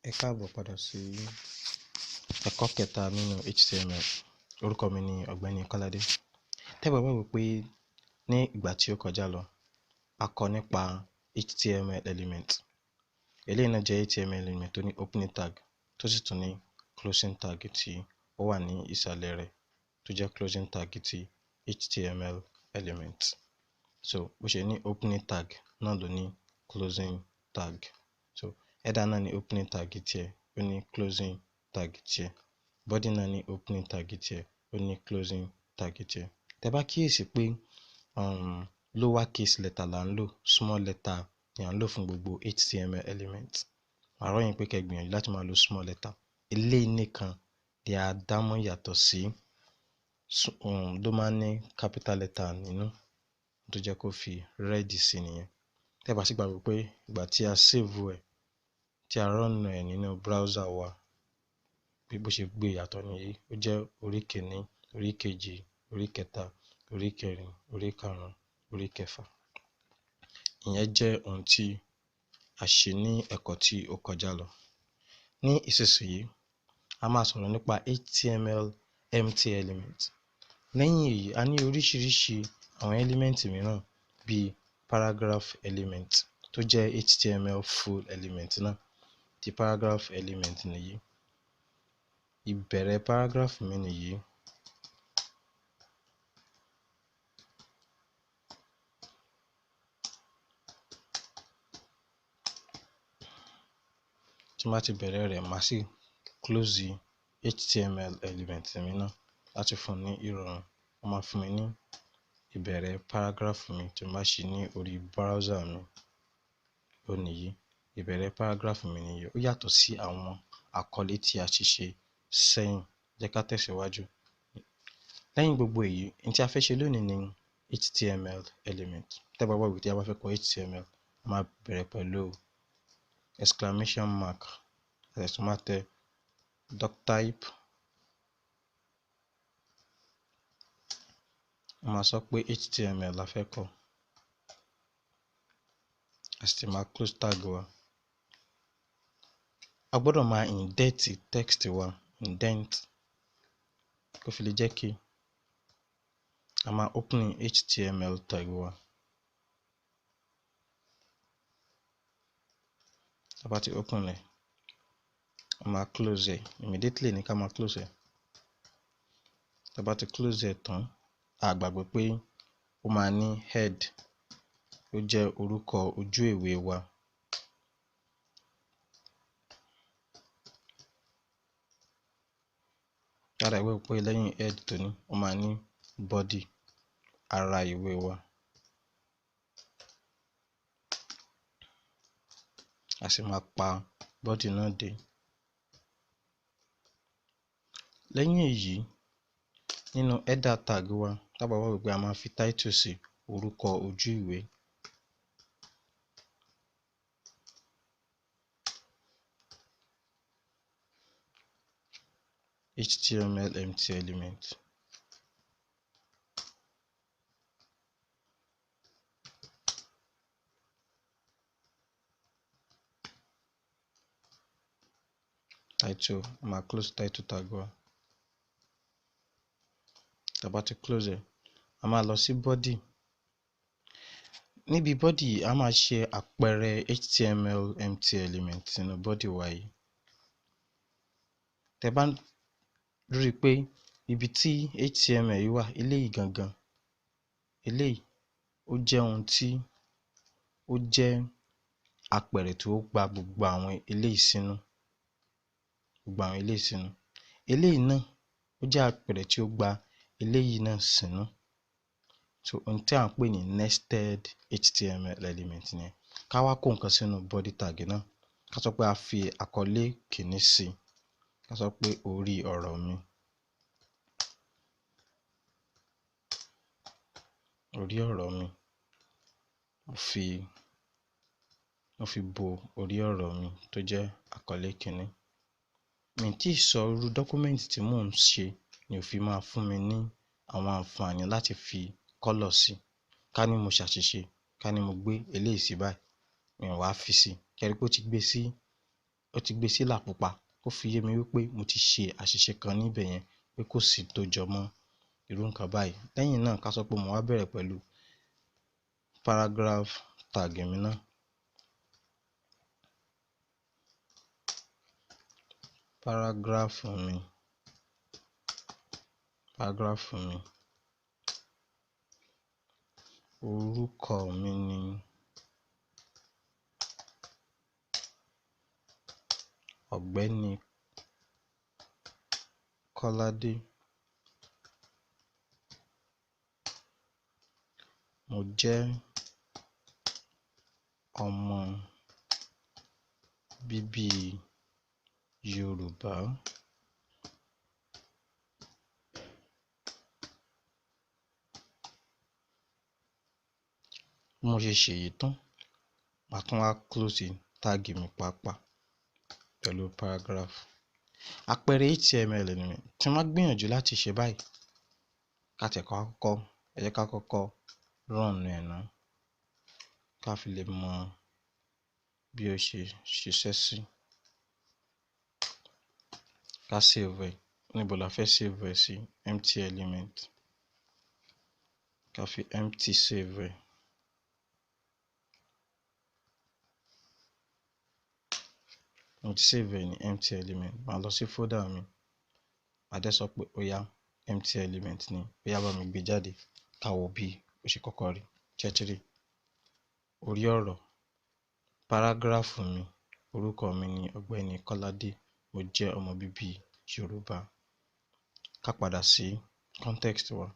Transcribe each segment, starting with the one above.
Ẹ káàbọ̀ padà sí ẹ̀kọ́ kẹta nínú HTML. Orúkọ mi ni Ọ̀gbẹ́ni Kọ́ládé. Tẹ́ bá gbàgbé pé ní ìgbà tí ó kọjá lọ, a kọ́ nípa HTML element. Eléyìí náà jẹ́ HTML element tó ní opening tag tó sì tún ní closing tag tí ó wà ní ìsàlẹ̀ rẹ̀ tó jẹ́ closing tag ti HTML element. So bó ṣe ní opening tag náà ló ní closing tag. So header náà ní opening tag tiẹ̀, ó ní closing tag tiẹ̀. Body náà ní opening tag tiẹ̀, ó ní closing tag tiẹ̀. Tẹ́ bá kíyèsí pé lower case letter là ń lò, small letter ni à ń lò fún gbogbo HTML element. Màá rọ̀ yín pé kẹ́ gbìyànjú láti máa lo small letter. Eléyìí nìkan ni a dá mọ̀ yàtọ̀ sí ló máa ń ní capital letter nínú tó jẹ́ kó fi red sí nìyẹn. Tẹ́ bá sì gbàgbé pé ìgbà tí a save ẹ̀, tí a run ẹ̀ nínú browser wa, bí bó ṣe gbé yàtọ̀ nìyí, ó jẹ́ orí kìíní, orí kejì, orí kẹta, orí kẹrin, orí karùn-ún, orí kẹfà. Ìyẹn jẹ́ ohun tí a ṣe ní ẹ̀kọ́ tí ó kọjá lọ. Ní ìsinsìnyí, a máa sọ̀rọ̀ nípa HTML empty element. Lẹ́yìn èyí, a ní oríṣiríṣi àwọn element mìíràn bíi paragraph element tó jẹ́ HTML full element náà. Ti paragraph element nìyí. Ìbẹ̀rẹ̀ paragraph mi nìyí. Tí n bá ti bẹ̀rẹ̀ rẹ̀, màá sì close HTML element mi náà láti fún ní ìrọ̀rùn. Ó máa fún mi ní ìbẹ̀rẹ̀ paragraph mi tí n bá ṣí ní orí browser mi. Ó nìyí. Ìbẹ̀rẹ̀ paragraph mi nìyí. Ó yàtọ̀ sí àwọn àkọlé tí a ti ṣe sẹ́yìn. Jẹ́ ká tẹ̀síwájú. Lẹ́yìn gbogbo èyí, ohun tí a fẹ́ ṣe lónìí ni HTML element. Tẹ́ bá gbàgbé tí a bá fẹ́ kọ HTML, a máa bẹ̀rẹ̀ pẹ̀lú exclamation mark. A sì tún máa tẹ doctype. A máa sọ pé HTML la fẹ́ kọ. A sì ti máa close tag wa. A gbọ́dọ̀ máa indent text wa, indent kó fi lè jẹ́ kí a máa open HTML tag wa. Tá bá ti open ẹ̀, a máa close ẹ̀ immediately ní ká máa close ẹ̀. Tá bá ti close ẹ̀ tán, a gbàgbé pé ó máa ní head, ó jẹ́ orúkọ ojú ìwé wa. Lára ìwé pé lẹ́yìn head tó ní, ó máa ní body, ara ìwé wa. A sì máa pa body náà dé. Lẹ́yìn èyí, nínú header tag wa, tá bá wá wí pé a máa fi title sí orúkọ ojú ìwé. HTML empty element. Title, a máa close title tag wa. Tá bá ti close ẹ̀, a máa lọ sí body. Níbi body yìí, a máa ṣe àpẹẹrẹ HTML empty element nínú body wa yìí. Tẹ́ bá rí i pé ibi tí HTML yìí wà, eléyìí gangan, eléyìí ó jẹ́ ohun tí ó jẹ́ àpẹẹrẹ tó gba gbogbo àwọn eléyìí sínú, gbogbo àwọn eléyìí sínú. Eléyìí náà ó jẹ́ àpẹẹrẹ tí ó gba eléyìí náà sínú. So ohun tí à ń pè ní nested HTML element nìyẹn. Ká wá kó nǹkan sínú body tag náà. Ká sọ pé a fi àkọlé kìíní sí i. Ká sọ pé orí ọ̀rọ̀ mi. Orí ọ̀rọ̀ mi. Mo fi bo orí ọ̀rọ̀ mi tó jẹ́ àkọlé kìíní. Mi tí ì sọ irú document tí mò ń ṣe ni ò fi máa fún mi ní àwọn àǹfààní láti fi colour sí. Ká ní mo ṣàṣìṣe, ká ní mo gbé eléyìí sí báyìí, mi ò wá fi sí. Kẹ́ rí pé ó ti gbé sí Ó ti gbé sílà pupa, ó fi yé mi wípé mo ti ṣe àṣìṣe kan níbẹ̀ yẹn, pé kò sí tó jọ mọ́ irú nǹkan báyìí. Lẹ́yìn náà, ká sọ pé mo wá bẹ̀rẹ̀ pẹ̀lú paragraph tag mi náà. Paragraph mi, paragraph mi. Orúkọ mi ni Ọ̀gbẹ́ni Kọ́ládé. Mo jẹ́ ọmọ bíbí Yorùbá. Bí mo ṣe ṣèyí tán, màá tún wá close tag mi pàápàá pẹ̀lú paragraph. Àpẹẹrẹ HTML ni mi. Tí n bá gbìyànjú láti ṣe báyìí, ká tiẹ̀ kọ́kọ́, ẹ jẹ́ ká kọ́kọ́ run ẹ̀ ná, ká fi lè mọ bí ó ṣe ṣiṣẹ́ sí. Ká save ẹ̀. Níbo la fẹ́ save ẹ̀ sí? Empty element. Ká fi empty save ẹ̀. Mo ti save ẹ̀ ní empty element. Màá lọ sí folder mi. Màá dẹ̀ sọ pé ó yá, empty element ni. Ó yá, bá mi gbé jáde. Ká wo bí ó ṣe kọ́kọ́ rí. Ṣé ti rí? Orí ọ̀rọ̀. Paragraph mi. Orúkọ mi ni Ọ̀gbẹ́ni Kọ́ládé. Mo jẹ́ ọmọ bíbí Yorùbá. Ká padà sí context wa.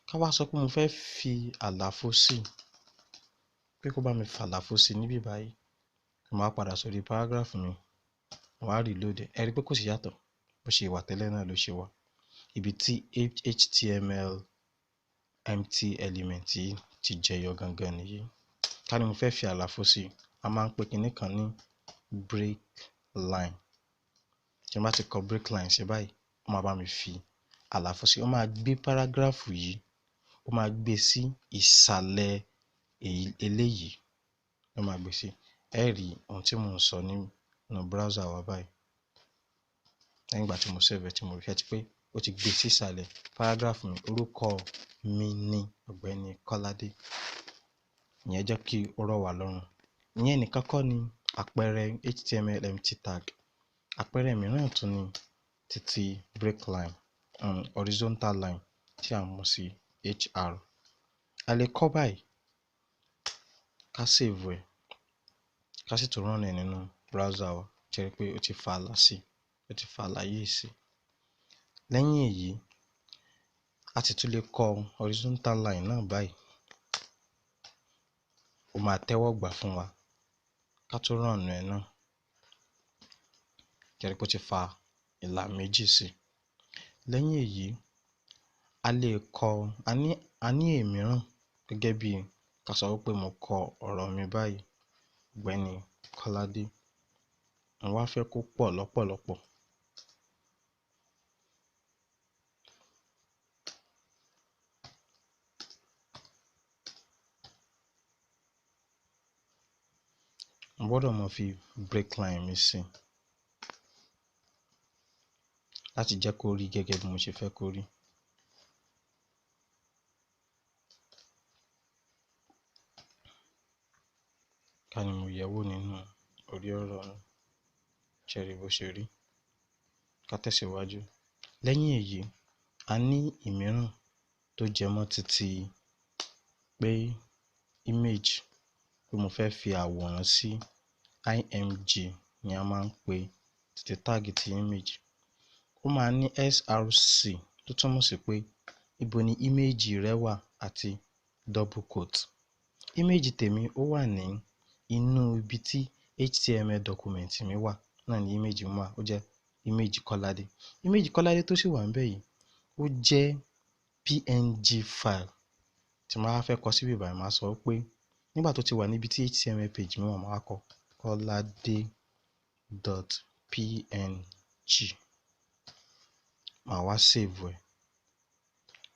Ká wá sọ pé mo fẹ́ fi àlàfo sí. Pé kó bá mi fi àlàfo sí níbí báyìí. Mo máa padà sórí paragraph mi. Mo wá reload ẹ̀. Ẹ rí pé kò sí yàtọ̀. Bó ṣe wà tẹ́lẹ̀ náà ló ṣe wà. Ibi tí HTML empty element yìí ti jẹyọ gangan nìyí. Ká ní mo fẹ́ fi àlàfo sí, a máa ń pe kíní kan ní break line. Tí n bá ti kọ break line sí báyìí, ó máa bá mi fi àlàfo sí. Ó máa gbé paragraph yìí, ó máa gbé sí ìsàlẹ̀ eléyìí. Ó máa gbé sí. Ẹ rí ohun tí mò ń sọ nínú browser wa báyìí. Lẹ́yìn ìgbà tí mo save ẹ̀ tí mo rí ẹ ti pé ó ti gbé sí ìsàlẹ̀ paragraph mi. Orúkọ mi ni Ọ̀gbẹ́ni Kọ́ládé. Ìyẹn jẹ́ kí ó rọ̀ wá lọ́rùn. Ìyẹn nìkan kọ́ ni àpẹẹrẹ HTML empty tag. Àpẹẹrẹ mìíràn tún ni títí break line, horizontal line tí a mọ̀ sí HR. A lè kọ́ báyìí, ká save ẹ̀, ká sì tún run ẹ̀ nínú browser wa. Ṣé rí pé ó ti fa àlà sí, ó ti fa àlàyé sí. Lẹ́yìn èyí, a sì tún lè kọ horizontal line náà báyìí. Ó máa tẹ́wọ́ gbà fún wa. Ká tún run ẹ̀ náà. Ṣé rí pé ó ti fa ìlà méjì sí. Lẹ́yìn èyí, a lè kọ, a ní èmíràn gẹ́gẹ́ bí ká sọ wípé mo kọ ọ̀rọ̀ mi báyìí, Ọ̀gbẹ́ni Kọ́ládé. Mo wá fẹ́ kó pọ̀ lọ́pọ̀lọ́pọ̀. Mo gbọ́dọ̀ máa fi break line mi sí láti jẹ́ kó rí gẹ́gẹ́ bí mo ṣe fẹ́ kó rí. Ká ní mo yẹ̀wò nínú orí ọ̀rọ̀ mi. Ṣé rí bó ṣe rí? Ká tẹ̀síwájú. Lẹ́yìn èyí, a ní ìmíràn tó jẹ mọ́ títí pé image, pé mo fẹ́ fi àwòrán sí. IMG ni a máa ń pè títí tag ti image. Ó máa ní SRC tó túmọ̀ sí pé ibo ni image rẹ wà àti double quote. Image tèmi ó wà ní inú ibi tí HTML document mi wà. Náà ni image mi wà. Ó jẹ́ image Kọ́ládé. Image Kọ́ládé tó sì wà níbẹ̀ yìí, ó jẹ́ PNG file. Tí màá fẹ́ kọ síbí báyìí, màá sọ pé nígbà tó ti wà níbi tí HTML page mi wà, màá kọ Kọ́ládé.png. Màá wá save ẹ̀.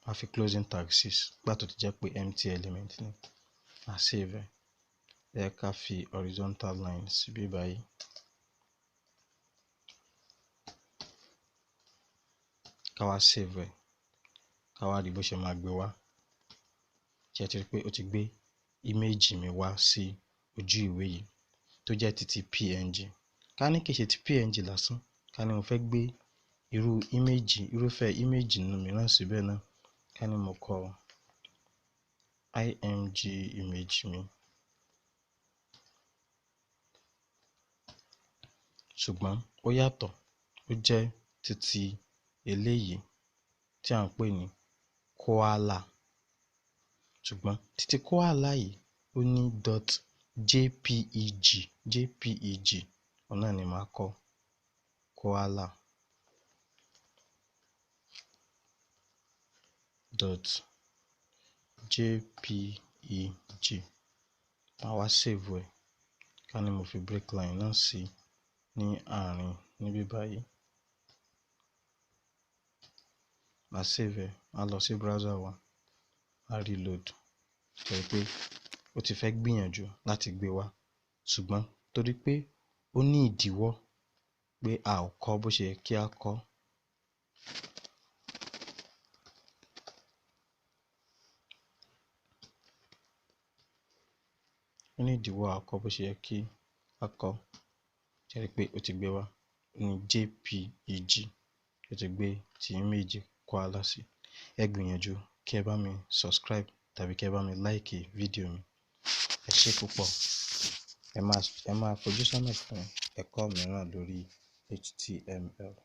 Màá fi closing tag sí nígbà tó ti jẹ́ pé empty element ni. Màá save ẹ̀. Ẹ ká fi horizontal line síbí báyìí. Ká wá save ẹ̀, ká wá rí bó ṣe máa gbé wá. Ṣé ẹ ti rí pé ó ti gbé image mi wá sí ojú ìwé yìí tó jẹ́ titi PNG? Ká ní kìí ṣe ti PNG lásán, ká ní mo fẹ́ gbé irú image, irúfẹ́ image mìíràn síbẹ̀ náà. Ká ní mo kọ IMG image mi, ṣùgbọ́n ó yàtọ̀, ó jẹ́ titi eléyìí tí à ń pè ní koala. Ṣùgbọ́n titi koala yìí ó ní dot jpeg, jpeg, òun náà ni màá kọ koala dot jpeg. Màá wá save ẹ̀. Ká ní mo fi break line náà sí ní àárín níbí báyìí. Màá save ẹ̀, màá lọ sí browser wa, màá reload. Ṣé rí pé ó ti fẹ́ gbìyànjú láti gbé wá, ṣùgbọ́n torí pé ó ní ìdíwọ́ pé a ò kọ́ bó ṣe yẹ kí a kọ́. Ó ní ìdíwọ́, a kọ́ bó ṣe yẹ kí a kọ́. Ṣé rí pé ó ti gbé wá ní JPEG, ó ti gbé ti image koala sí. Ẹ gbìyànjú kí ẹ bá mi subscribe tàbí kí ẹ bá mi like fídíò mi. Ẹ ṣé púpọ̀. Ẹ máa fojú sọ́nà fún ẹ̀kọ́ mìíràn lórí HTML.